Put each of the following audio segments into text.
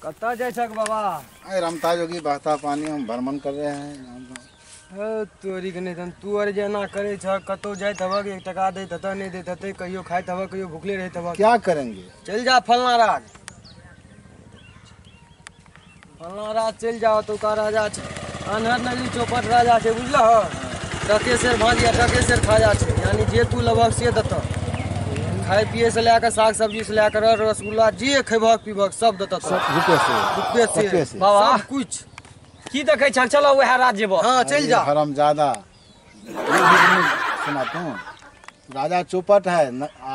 कतऽ जाइ छक बाबा? अरे रमता जोगी बहता पानी, हम भ्रमण कर रहे हैं। तोरी के नहीं तू अरे जेना करे छक, कतौ जाइत हवक 1 टका दैत हेतऽ नहि दैत हेतै, कहियो खाइत हवक कहियो भुखले रहैत हवक। क्या करेंगे? चलि जा फलना राज, फलना राज चलि जाओ। तो राजा छै आन्हर नगरी चौपट राजा छै, बुझलह? टके सेर भाँजी आ टके सेर खाजा छै, यानी जे तू लेबहक से देतऽ। खाय पिए से लए कऽ साग सब्जी से लए कऽ रसगुल्ला जे खेबहक पीबहक सब देतऽ, रुपये से बाबा सब कुछ। की देखै छह? चलो वएह राज जेबो। हाँ चलि जा। हरामजादा सुना, तू राजा चौपट है,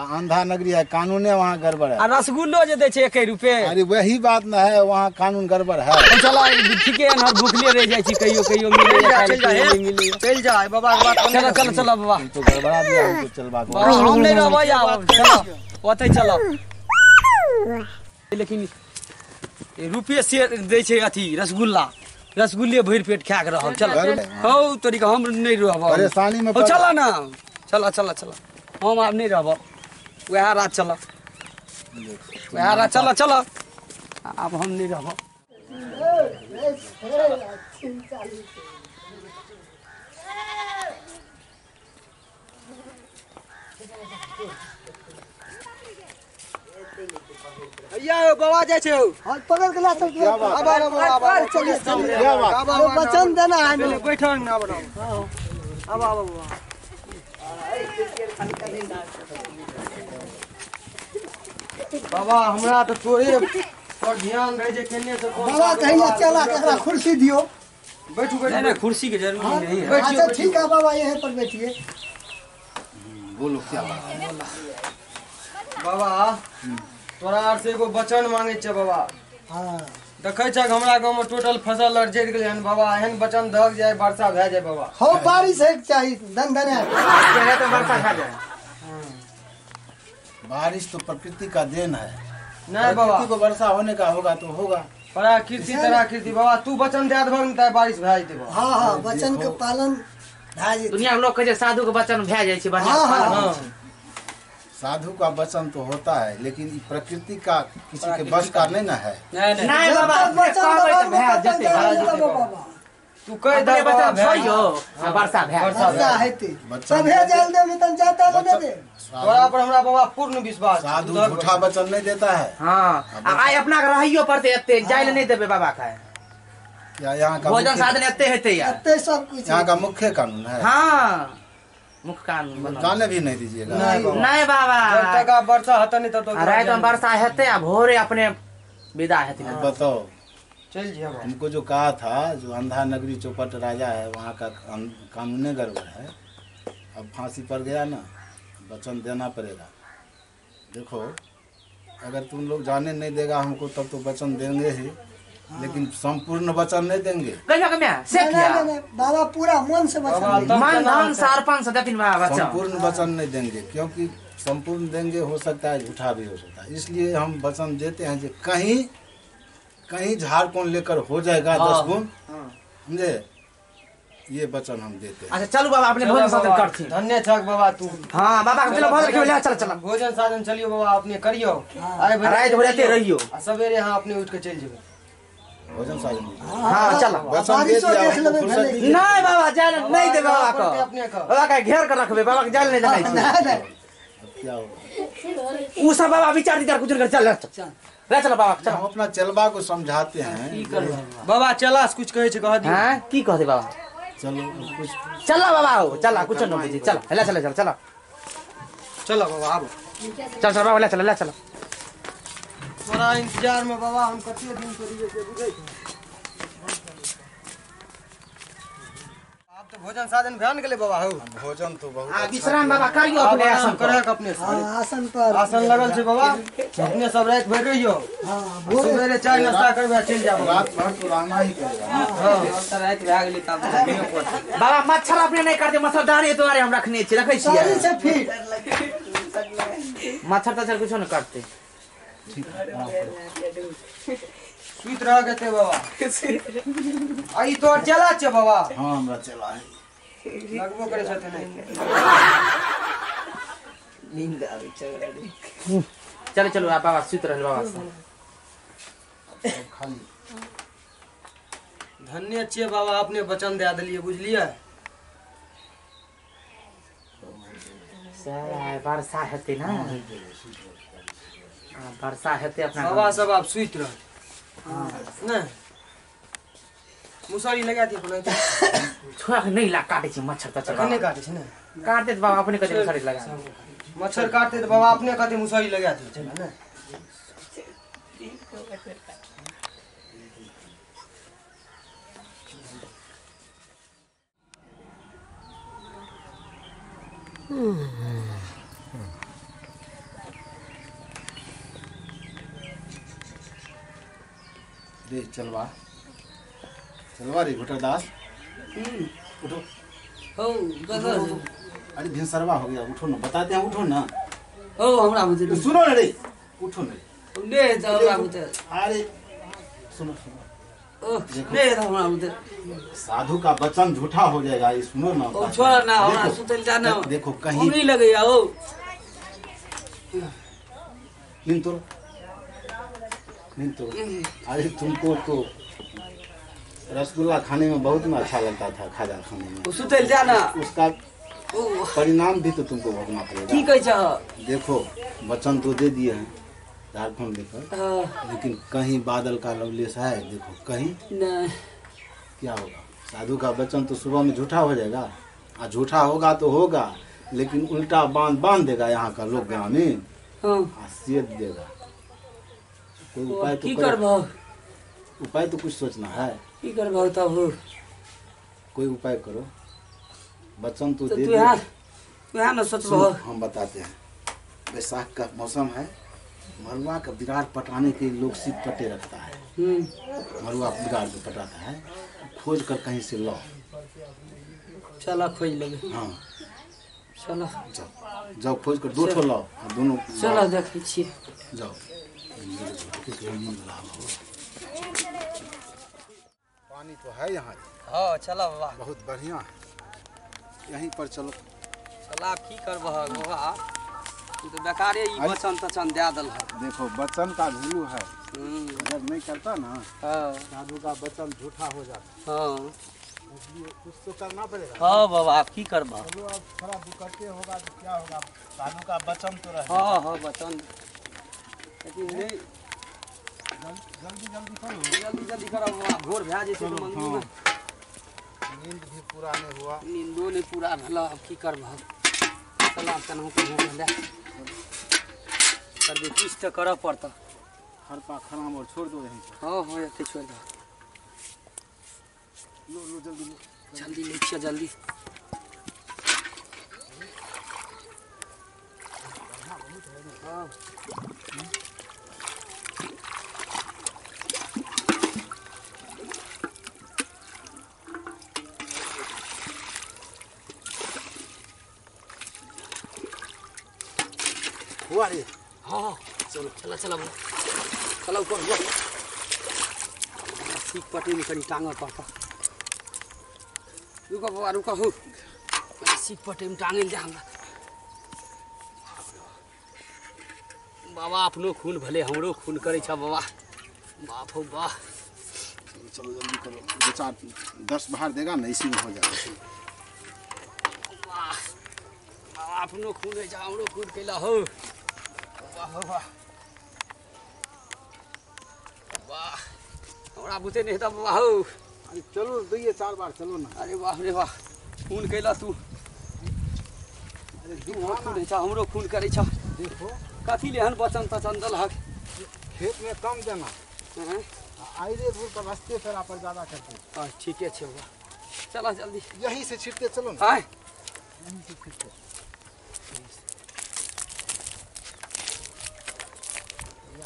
अंधा नगरी है, कानूने वहाँ गड़बड़ है। आ रसगुल्लो जे दै छै 1 रुपये। अरे वही बात न है, वहाँ कानून गड़बड़ है। चला ठीके एनहर भूखले रह जाइ छी, कहियो कहियो मिले। चलि जा बाबा के बात। चलो चलो चलो बाबा, तो गड़बड़ा दिया हमको। चल बात हम नहीं रहबै आब, चलो ओतै चलो। लेकिन रुपये से दै छै अथी रसगुल्ला, रसगुल्ले भरि पेट खा के रहब। चल हौ तोरी के हम नहीं रहब परेशानी में। चल ना, चल चल चल, हम आब नहीं रहब, वएह रात चल, वएह रात चल चल, आब हम नहीं रहब। भैया बाबा जाइ छै, पकड़ के ला चल। वचन देना है, बैठो ना बनाओ। अब आब बाबा। बाबा हमरा तो तोरे पर ध्यान रहे जे केने से बाबा कहिया चला के एकरा कुर्सी दियो। बैठू बैठू। नहीं नहीं कुर्सी के जरूरी नहीं है। अच्छा ठीक है बाबा, यहीं पर बैठिए। बोलो क्या बात है? बाबा तोरा आर से एगो वचन मांगे छे बाबा। हाँ देखै छक हमरा गाँव में टोटल फसल आर जरि गेलै हन बाबा, एहन वचन दहक जाय वर्षा भए जाय बाबा। हो बारिश होइके चाही, दन दने तो वर्षा खा जाए। बारिश तो प्रकृति का then है। नहीं बाबा, प्रकृति को वर्षा होने का होगा तो होगा। पराकृति तराकृति बाबा, तू वचन दे देबहक ने त बारिश भए जेतै बाबा। हाँ हाँ वचन के पालन भए जेतै। दुनिया के लोग कहै छै साधु के वचन भए जाइ छै, बढ़िया। हाँ साधु का वचन तो होता है, लेकिन प्रकृति का किसी के बस का नहीं ना है। नहीं बाबा, तू कह दे वचन छोड़ियो, वर्षा भए वर्षा हेतै सभे जल देबे तन जाता न दे। तोरा पर हमरा बाबा पूर्ण विश्वास। साधु झूठा वचन नहीं देता है। हां आइ अपना के रहियो पड़ते, एते जाय ले नहीं देबे बाबा का। यहाँ का भोजन साधन एते हेतै यार, एते सब कुछ यहाँ का मुख्य कानून है। हां मुख्य कानून जाने भी नहीं दीजिएगा। नहीं बाबा, जब तक आप वर्षा होता नहीं तब तक रात में वर्षा हेतै आ भोरे अपने विदा हेतै। बताओ चल जी। हमको जो कहा था, जो अंधा नगरी चौपट राजा है, वहाँ का कानूने गड़बड़ है। अब फांसी पर गया ना, वचन देना पड़ेगा। देखो अगर तुम लोग जाने नहीं देगा हमको तब तो वचन देंगे ही, लेकिन संपूर्ण वचन नहीं देंगे। नहीं, बाबा पूरा मन से वचन, मन धन सारपन से देथिन बाबा वचन। संपूर्ण वचन नहीं देंगे, क्योंकि संपूर्ण देंगे हो सकता है झूठा भी हो सकता है। इसलिए हम वचन देते हैं जो कहीं कहीं झाड़ कौन लेकर हो जाएगा 10 गुण, समझे? ये वचन हम देते हैं। अच्छा चलो बाबा, अपने भोजन साधन करथिन। धन्य छक बाबा तू। हाँ बाबा के चलो भोजन के चल चल भोजन साधन चलियो बाबा, अपने करियो। आइ रात भर एते रहियो आ सवेरे हां अपने उठ के चल जेबै भोजन साधन। हां चल नहीं बाबा जाय नहीं दे बाबा के, बाबा के घेर के रखबे, बाबा के जाय नहीं देनाइ छै। क्या होगा उ सब बाबा विचार विचार कुछ कर। चल चल ले चल बाबा, चल। हम अपना चलबा को समझाते हैं बाबा। चला से कुछ कहै छै कह दियो। हां की कहते बाबा? चलो कुछ चल बाबा, हो चल कुछ न बुझे। चल ले चल चल चल चल बाबा आबो। चल चल बाबा ले चल ले चल। तोरा इंतजार में बाबा हम कते दिन करिए से बुझै छी। आब तो भोजन साधन भए न गेलै बाबा। हो भोजन तो बहुत आ विश्राम बाबा करियो अपने आसन पर, अपने आसन पर आसन लगल छै बाबा। अपने सब रात भरि रहियो। हां सवेरे चाय नाश्ता करबै चलि जाब। रात भर तो रहना ही पड़ेगा। हां त रात भए गेलै तब दिनो पड़तै बाबा। मच्छर अपने नहीं करते, मच्छरदानी तोरे हम रखने छी, रखै छियै। सारी से फिट मच्छर तच्छर कुछो न काटते। सुति रह गए बाबा। आ ई तोर चला छै बाबा? हां हमरा चला है, लगबो करे छथिन। नींद आबै छै। चलो चलो आप बाबा सुति रहल बाबा। सब खाली। धन्य छियै बाबा, अपने वचन दए देलियै बुझलियै। वर्षा हेतै ना, वर्षा हेतै अपना बाबा सब आब सुति रहल ने। मुसरी लगा दियो अपना छोड़ा के नहीं ला काटे छै मच्छर तच्छर नहीं काटे छै ने। काटते त बाबा अपने कते मुसरी लगा, मच्छर काटते त बाबा अपने कते मुसरी लगा दियो चल ने। रे चलवा चलवा रे घुटरदास, उठो। हो अरे भिनसरवा हो गया, उठो ना, बताते हैं उठो ना। हो हमरा मुझे सुनो ना रे, उठो ना ने तो हमरा मुझे। अरे सुनो सुनो, ने तो हमरा मुझे साधु का वचन झूठा हो जाएगा, ये सुनो ना। ओ छोड़ा ना, हमरा सुतल जाना। देखो कहीं नहीं लगेगा। ओ नींद तोड़ो, नींद तोड़ो। अरे तुमको तो रसगुल्ला खाने में बहुत में अच्छा लगता था, खाजा खाने में। सुतल जाना, उसका परिणाम भी तो तुमको भोगना पड़ेगा। की कहै छ? देखो वचन तो दे दिए हैं झारखंड लेकर, लेकिन कहीं बादल का लवलेस है, देखो कहीं नहीं। क्या होगा? साधु का वचन तो सुबह में झूठा हो जाएगा, और झूठा होगा तो होगा, लेकिन उल्टा बांध बांध देगा यहाँ का लोग ग्रामीण, सेद देगा। कोई उपाय तो करो, उपाय तो कुछ सोचना है। की करबो तब? कोई उपाय करो, वचन तो दे दिया। तू ना सोचबो, हम बताते हैं। बैसाख का मौसम है, मरुआ का बिरार पटाने के लोग सीप पटे रखता है, मरुआ बिरार को पटाता है, खोज कर कहीं से लाओ। चला खोज लेंगे। हाँ चलो जाओ जाओ, खोज कर दो ठो लाओ दोनों। चलो देखै छियै, जाओ। पानी तो है यहाँ। हाँ चलो बाबा, बहुत बढ़िया है, यहीं पर चलो। चला की करबह बाबा, तो बेकारे ई वचन तचन दे दल है। देखो वचन का वैल्यू है, अगर नहीं करता ना साधु का वचन झूठा हो जाता। हाँ इसलिए कुछ तो करना पड़ेगा। हाँ बाबा आप की करबह? चलो अब थोड़ा दुकटे होगा तो क्या होगा, साधु का वचन तो रहे। हाँ हाँ वचन, लेकिन नहीं जल्दी जल्दी करो, जल्दी जल्दी करो बाबा, भोर भए जेतै तऽ मंदिर में। नींद भी पूरा नहीं हुआ, नींदो नहीं पूरा भेल, अब की करबह? चल आब केनाहु केनाहु ले करबे, किछु तऽ करऽ पड़तऽ। खरपा खराम और छोड़ दो यहीं पर। हाँ हाँ एते छोड़ दो। लो लो जल्दी लो, जल्दी ले छियै जल्दी। हाँ हुआ रे। हाँ चलो चलो चलो चलो ऊपर हुआ। सीख पटी में कनी टांगऽ पड़तऽ। रुको बाबा रुको, हो सीख पटी में टांगल जा हमरा। बाबा अपनो खून भले हमरो खून करै छ बाबा, बाप हो वाह। चलो जल्दी करो, दो चार 10 बाहर देगा ना, इसी में हो जाएगा। वाह बाबा अपनो खून होइ छ हमरो खून कैला हो। वाह वाह वाह, हमरा बुते नहीं हेतऽ बाबा हो। अरे चलो दइए 4 बार चलो ना। अरे बाप रे वाह, खून कैला तू। अरे दू खून होइ छ हमरो खून करै छ। देखो कथी ले हन वचन तचन दलहक। खेत में कम देना, आइरे दूर पर रास्ते फेरा पर ज्यादा करते। हाँ ठीके छै बाबा, चलो जल्दी। यहीं से छिटते चलो ना। हाँ यहीं से छिटते।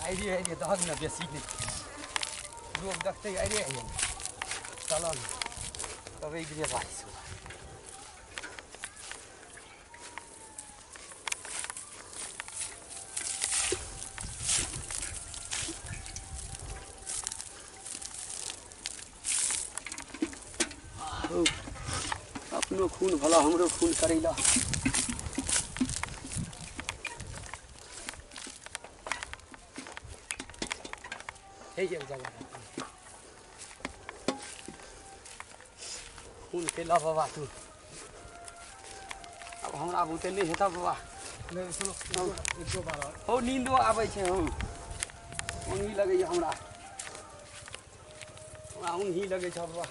आइरे आइरे दहक ना बेसी नहीं, लोग देखते आइरे आइरे। चलो तब एक बारिश होगा। अपनो खून भला हमरो खून करैला। हे एक जगह खून केला बाबा तू अब हमरा बुते नहीं हेता बाबा नहीं सुनो एक दो बार हो नींदो आबै छै हो ऊँघी लगैया हमरा हमरा ऊँघी लगै छै बाबा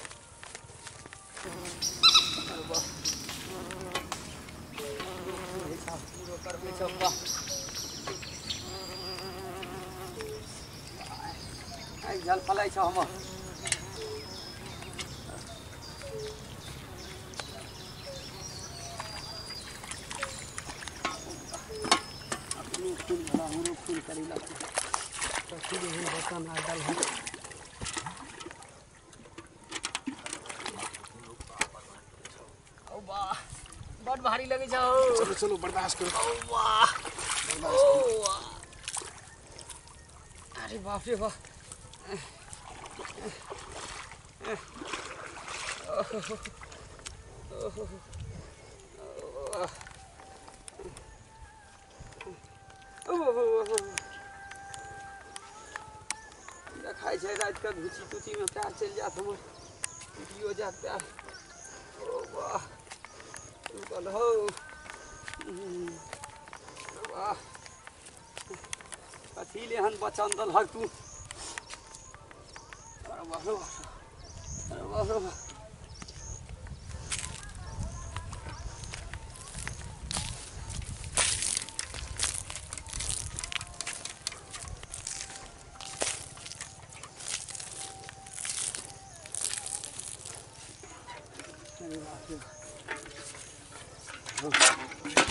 करबै छै बाबा आइ जल फलै छै हमर खून भला हमरो खून करै लगतै कथी एहन बर्तन आ गेल हन ओ वाह बड भारी लगै छै हो चलो चलो बर्दाश्त करो ओ वाह ओ वाह अरे बाप रे बाप देखाइ छै रातिके घुची तुचीमे पैर चलि जायत हमर टूटियो जायत पैर ओ वाह रुकल हौ वाह कथी ले हन बचन देलहक तू अरे बाप रे अरे बाप रे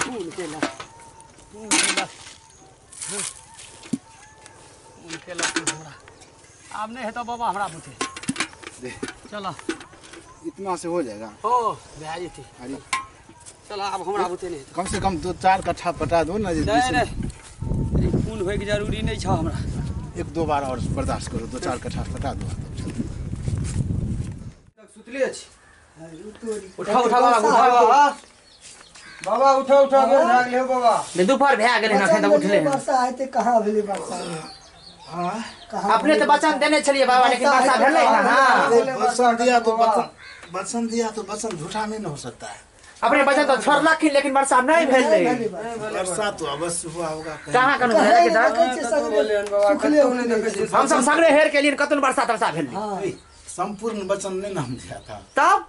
खून केला खून केला खून केला हमरा आब नहीं हेतौ बाबा हमरा बुते चल इतना से हो जाएगा हो भए जेतै अरे चल आब हमरा बुते नहीं हेतौ कम से कम 2-4 कट्ठा पटा दो ना। नहीं नहीं खून होइके जरूरी नहीं छ हमरा एक दो बार और बर्दाश्त करो 2-4 कट्ठा पटा दो। सुतले छी उठा उठा बाबा उठा बाबा बाबा उठा उठा बेर भाग ले बाबा ने दोपहर भए गेलै हन अखन तक उठले हन वर्षा आते कहाँ भेलै वर्षा हां अपने त वचन देने छलिए बाबा लेकिन वर्षा भेलै ना। हां वचन दिया तो वचन दिया तो वचन झूठा नहीं हो सकता है। अपने वचन तो छोड़लखिन लेकिन वर्षा नहीं भेलै। वर्षा तो अवश्य हुआ होगा कहां कनु भेलै हम सब सगरे हेर के लिए कतन वर्षा तरसा भेलै। संपूर्ण वचन नहीं ना हम दिया था तब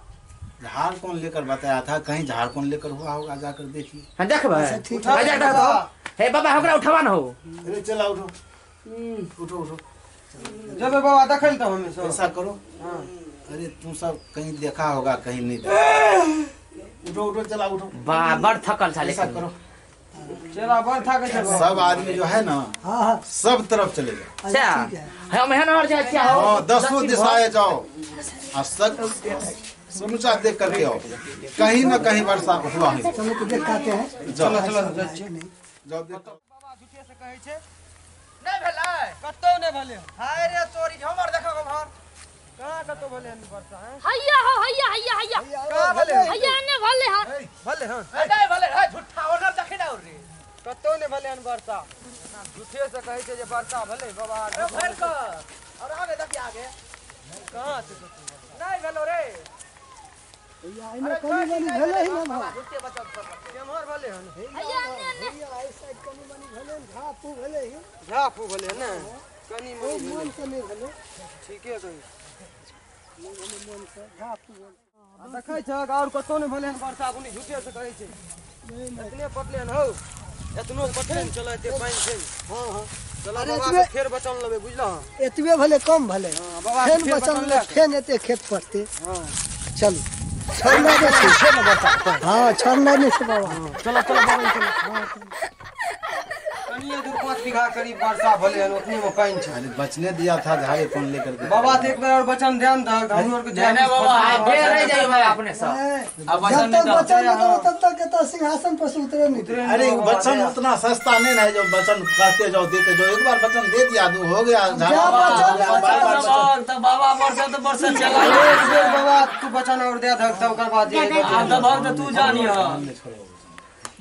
झाड़ कौन लेकर बताया था कहीं झाड़ कौन लेकर हुआ होगा जाकर देखिए। हां देखबै देखो हे बाबा हमरा उठवा न हो। अरे चला उठो उठो उठो जब बाबा देखल त हमें सब ऐसा करो। हां अरे तुम सब कहीं देखा होगा कहीं नहीं देखा। उठो उठो चला उठो बा बड़ थकल छा ऐसा करो चला बड़ थकल छै सब आदमी जो है ना। हां सब तरफ चले जाओ। अच्छा हम एहन और जाय छियै। हां दसों दिशाएं जाओ आ सब समूचा देख करके आओ कहीं ना कहीं वर्षा हुआ है। चलो तो देख आते हैं। चलो चलो जाओ देख बाबा झूठे से कहै छै नहीं भेलै कतौ नहीं भेलै। हाय रे तोरी हमर देखो घर कहां कतौ भेलै हन वर्षा है। हैया हो हैया हैया हैया कहां भेलै हैया ने भेलै हन भेलै हन नहीं भेलै है झूठा ओनर देखै ना रे कतौ नहीं भेलै हन वर्षा झूठे से कहै छै जे वर्षा भेलै बाबा भर क और आगे देखी आगे कहां छै नहीं भेलो रे हैया एने कनी मनी भेलै ही ना भाई केम्हर भेलै हन हैया ने ने हैया एहि साइड कनी मनी भेलै झाप भेलै ही झाप भेलै ने कनी मनी मन से नहीं भेलै। ठीके कहै मन से झाप देखै छक और कतौ नहीं भेलै हन वर्षा बुनी झूठे से कहै छै एतने पटलै हन हौ एतनो पटलै चलै ते पानि छै। हां हां चला बाबा से फेर बचन लेबै बुझलह। एतबे भेलै कम भेलै फेन बचन ले फेन एते खेत पड़तै। हां चल छोड़ना नहीं छै। हां छोड़ना नहीं छै बाबा। चलो चलो बाबा चलो। कनिए 2-5 बीघा करीब वर्षा भेलै हन ओतने में पानि छै। अरे बचने दिया था झाड़े कौन लेकर के बाबा तो एक बार और बचन ध्यान दहक हमरो के जाय नहीं बाबा फेर रह जाइए बाबा अपने सब अब बचन तक बचन नहीं तब तक के तो सिंहासन पर से उतरे नहीं। अरे बचन उतना सस्ता नहीं है जो बचन कहते जाओ देते जाओ। एक बार बचन दे दिया दो हो गया। तो बाबा वर्षा तो वर्षा चला एक बेर बाबा तू बचन और दे दहक तब ओकर बाद जे तब तू जानिह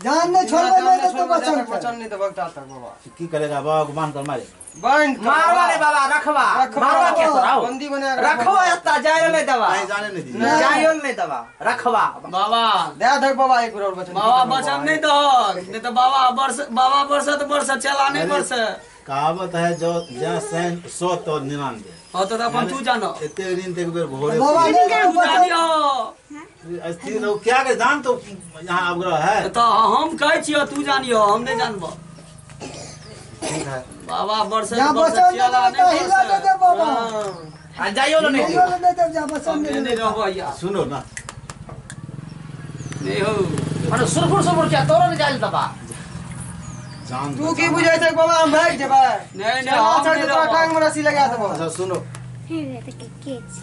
जान नहीं छोड़बे नहीं देतो वचन के। वचन नहीं देबक ता तक बाबा। की करेगा बाबा को बांध कर मारे? बांध मारवा रे बाबा, रखवा मारवा के तोरा बंदी बना रखवा, एता जाय नहीं दबा, नहीं जाने नहीं दी, जाय नहीं दबा, रखवा बाबा। दे धक बाबा एक और वचन। बाबा वचन नहीं दहक, नहीं तो बाबा बरस, बाबा बरस तो बरस, चला नहीं बरस। कहावत है जो जा सैन 100 तो 99। हां तो अपन तू जानो एते दिन तक बेर भोरे बाबा नहीं जानियो अस्थिर रहो, क्या के जान तो यहां अवग्रह है तो हम कहै छियो, तू जानियो, हम नहीं जानबो। ठीक है बाबा बरस बरस चला नहीं हिला दे दे बाबा। आ जाइयो नहीं हिला दे दे, जा वचन नहीं रहबो या। सुनो ना नहीं हो अरे सुरपुर सुरपुर क्या तोरो नहीं जाइल दबा। जान तू की बुझै छै बाबा हम भाग जेबै? नहीं नहीं हम नहीं तोरा टांग में रस्सी लगा देबो। अच्छा सुनो,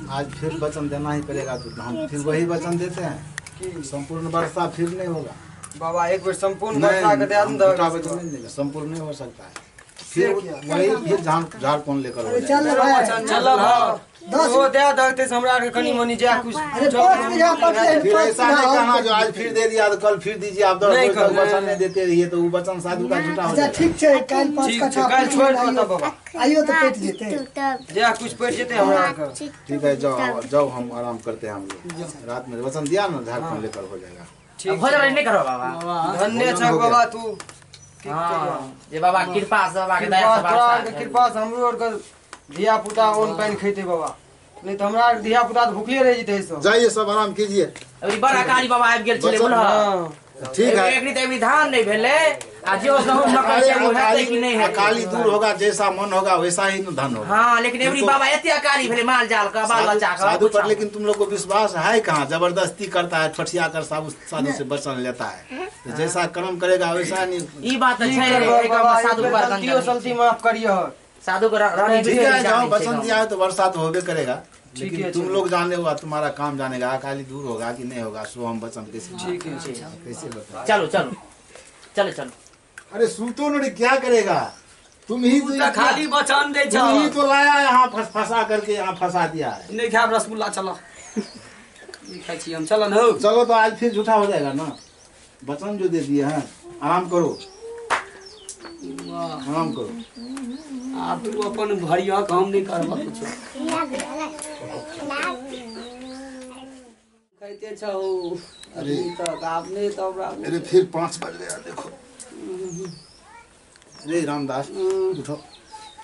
आज फिर वचन देना ही पड़ेगा, तो हम फिर वही वचन देते हैं कि संपूर्ण वर्षा फिर नहीं होगा बाबा। एक बार संपूर्ण वर्षा के दे दो, संपूर्ण नहीं हो सकता है। फिर वही फिर झाड़ कौन लेकर हो चल भाई चल दस वो दे दते हमरा के कनी मनी जा कुछ। अरे 5 बीघा पटले फिर ऐसा नहीं कहना जो आज फिर दे दिया तो कल फिर दीजिए। आप दस वचन नहीं देते रहिए तो वो वचन साधु का झूठा हो अच्छा जाएगा। ठीक छै, काल 5 कट्ठा काल छोड़ दो बाबा, आइयो तो पेट जेते, जा कुछ पेट जेते हमरा के। ठीक है जाओ जाओ, हम आराम करते हैं। हम लोग रात में वचन दिया ना, झाड़ कौन लेकर हो जाएगा। ठीक भोजन नहीं करो बाबा। धन्य छ बाबा तू। हां जे बाबा कृपा से, बाबा के दया से, तोरा के कृपा से हमरो और के धिया पुता ओन पानी खेते बाबा, नहीं तो हमरा धिया पुता तो भूखले रह जेते सब। जाइए सब आराम कीजिए। अभी बड़ा कारी बाबा आबि गेल छलै बोल। ठीक है एकनी त अभी धान नहीं भेलै आ जो गहूम मकई छै ओ हेतै कि नहीं हेतै। अकाली दूर होगा, जैसा मन होगा वैसा ही धन होगा। हां लेकिन एवरी बाबा एते अकाली भेलै माल जाल का बाल बच्चा का साधु पर। लेकिन तुम लोग को विश्वास है कहाँ? जबरदस्ती करता है, ठठिया कर साधु से वचन लेता है, तो जैसा कर्म करेगा वैसा नहीं। ई बात छै, साधु पर गलतियों सलती माफ करियो साधु को रानी। ठीक है जाओ, वचन दिया है तो बरसात होबे करेगा, लेकिन तुम लोग जाने हुआ तुम्हारा काम जानेगा अकाली दूर होगा कि नहीं होगा। सो हम वचन कैसे ठीक है कैसे बताएं? चलो चलो चलो चलो। अरे सूतो नहीं क्या करेगा? तुम ही तो खाली वचन दे तुम ही तो लाया यहाँ फंसा करके यहाँ फंसा दिया है। नहीं खाब रसगुल्ला, चलो नहीं खाई छी हम, चलो न हो चलो तो आज फिर झूठा हो जाएगा ना। वचन जो दे दिए हैं, आराम करो आराम करो। आप तू अपन भरिया काम नहीं करबा कुछ कहते छहो। अरे तक आपने तो अरे फिर 5 बज गया देखो। अरे रामदास उठो।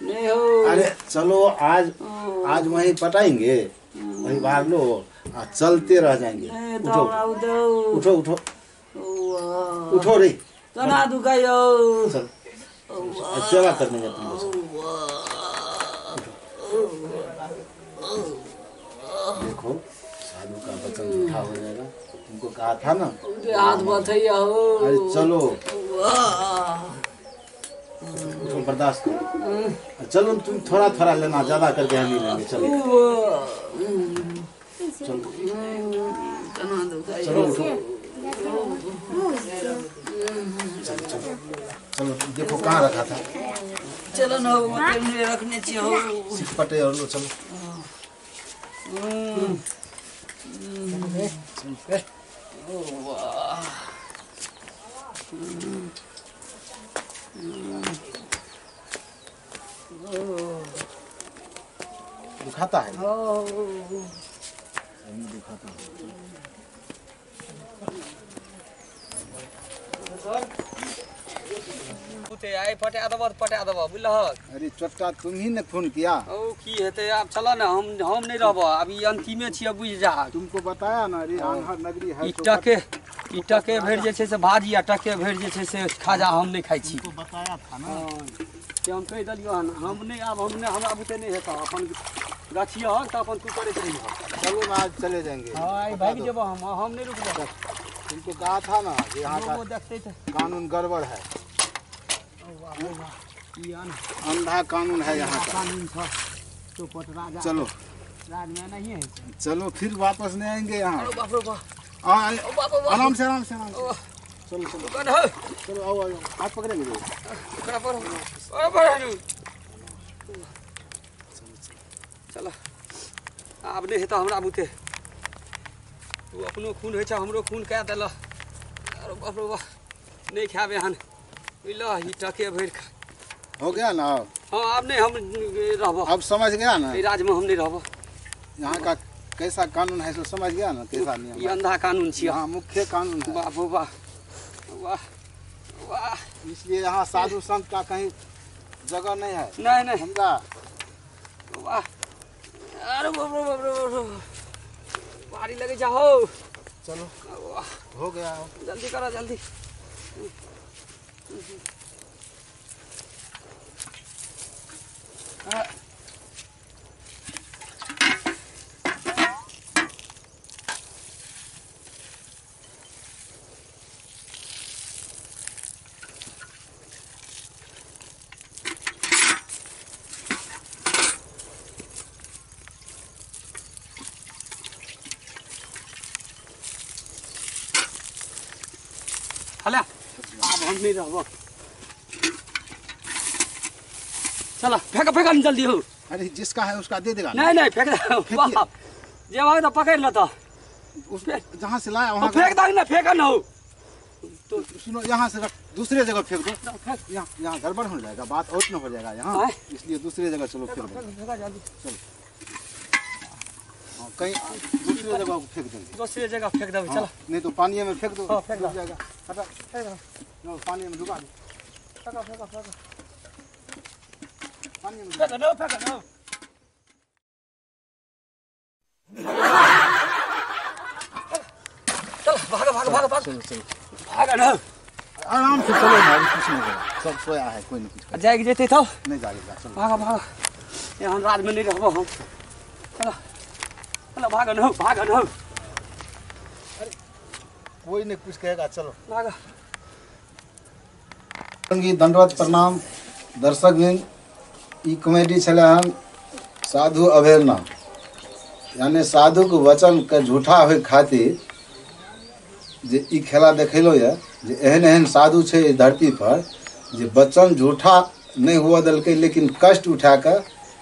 नहीं हो अरे चलो आज आज वहीं पटाएंगे, वहीं बाहर लो आज चलते रह जाएंगे। उठो उठो उठो उठो रे तना दुखायो। चलो सेवा करने जाते हैं। देखो साधु का वचन झूठा हो जाएगा, तुमको कहा था ना। हाथ बथैया हो। अरे चलो उठो, बर्दाश्त करो। चलो तुम थोड़ा थोड़ा लेना, ज्यादा करके हम नहीं लेंगे। चलो चलो चलो उठो, चलो चलो चलो। देखो कहाँ रखा था। चलो न रखने चाहिए पटे और लो। चलो दुखाता है, दुखाता है। आई पटा देबो पटा देबो बुझलहक। अरे चोट्टा तुम ही ने फोन किया। ओ की हेतै आब चल ना, हम नहीं रहबो अभी अंतिमे छियै बुझ जा। तुमको बताया ना। अरे आन्हर नगरी है। ई टके भरि जे छै से भाजी आ टके भरि जे छै से खाजा हम नहीं खाइ छी। तुमको बताया था ना से हम कहि देलियो हन। हम नहीं आब, हम नहीं, हमरा बुते नहीं हेतौ। अपन गछियह तऽ अपन तू करैत रहिह। चलो ना आज चले जाएंगे। हाँ आई भागि जेबो हम नहीं रुकबो। तुमको कहा था ना यहाँ का कानून गड़बड़ है, अंधा कानून है यहाँ का। चलो राज में नहीं है। चलो फिर वापस नहीं आएंगे यहाँ। आराम से आराम से आराम से चलो चलो चलो आओ आओ, हाथ पकड़ेंगे। चलो आब नहीं हेतौ हमरा बुते। तू अपनो खून होइ छौ, हमरो खून कए देलह। अरे बाप रे बाप, नहीं खायब एहन बुझलह ई टके भरि हो गया ना। हाँ अब नहीं हम रहबो, अब समझ गया ना ई राज में हम नहीं रहबो। यहाँ का कैसा कानून है सो समझ गया ना, कैसा नियम ई अंधा कानून छियै। हाँ मुख्य कानून है। वाह वाह वाह वाह, इसलिए यहाँ साधु संत का कहीं जगह नहीं है। नहीं नहीं समझा। वाह अरे बाप रे बाप रे भारी लगे जाओ। चलो हो गया, जल्दी करो जल्दी। हला अब हम नहीं रहबो, चला फेंक फेंक जल्दी हो। अरे जिसका है उसका दे देगा। नहीं नहीं फेंक दे, बाप जे वहाँ तो पकड़ लेता उस जहाँ से लाया वहाँ फेंक दे ना, फेंक ना हो तो सुनो यहाँ से रख दूसरे जगह फेंक दो। यहाँ यहाँ गड़बड़ हो जाएगा, बात और न हो जाएगा यहाँ, इसलिए दूसरे जगह चलो फेंक दो। चलो कहीं दूसरे जगह फेंक देंगे, दूसरे जगह फेंक दो। चलो नहीं तो पानी में फेंक दो, फेंक जाएगा। हटा पानी में डुबा दो, फेंको फेंको फेंको पानी में फेंको दो, फेंको दो। चलो भागो भागो भागो भागो भागो ना, आराम से चलो भाई, कुछ नहीं होगा, सब सोया है कोई नहीं कुछ जाएगी जेते तो नहीं जाएगा। चलो भागो भागो, यहाँ रात में नहीं रहबो हम। चलो चलो भागो ना भागो ना, अरे कोई नहीं कुछ कहेगा, चलो भागो। दंडवत प्रणाम दर्शक बिन, ई कॉमेडी छलै हन साधु अवहेलना, यानी साधु के वचन के झूठा होय खातिर जे ई खेला देखेलो ये जे एहन एहन साधु छै एहि धरती पर जे वचन झूठा नहीं हुआ देलकै, लेकिन कष्ट उठा कऽ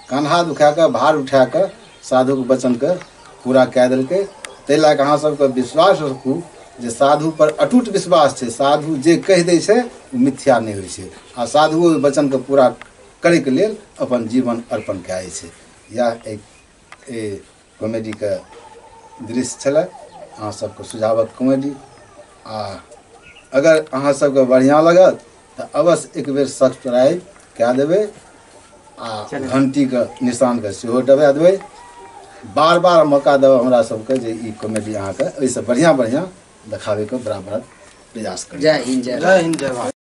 कन्हा दुखा कऽ भार उठा कऽ साधु के वचन के पूरा कए देलकै। ताहि लए कऽ अहाँ सबके विश्वास रखू जे साधु पर अटूट विश्वास छै, साधु जे कहि दै छै ओ मिथ्या नहि होइ छै, आ साधु ओहि वचनके पूरा करैके लेल अपन जीवन अर्पण कए दै छै। इएह एक कॉमेडीके दृश्य छलै, अहाँ सबके सुझावक कॉमेडी। आ अगर अहाँ सबके बढ़िआँ लागत तऽ अवश्य एक बेर सब्सक्राइब कए देबै आ घंटीके निशानके सेहो दबा देबै। बार बार मौका देबै हमरा सबके जे ई कॉमेडी अहाँके एहिसँ बढ़िआँ बढ़िआँ देखाबैके बराबर प्रयास करी। जय हिंद, जय हिंद, जय भारत।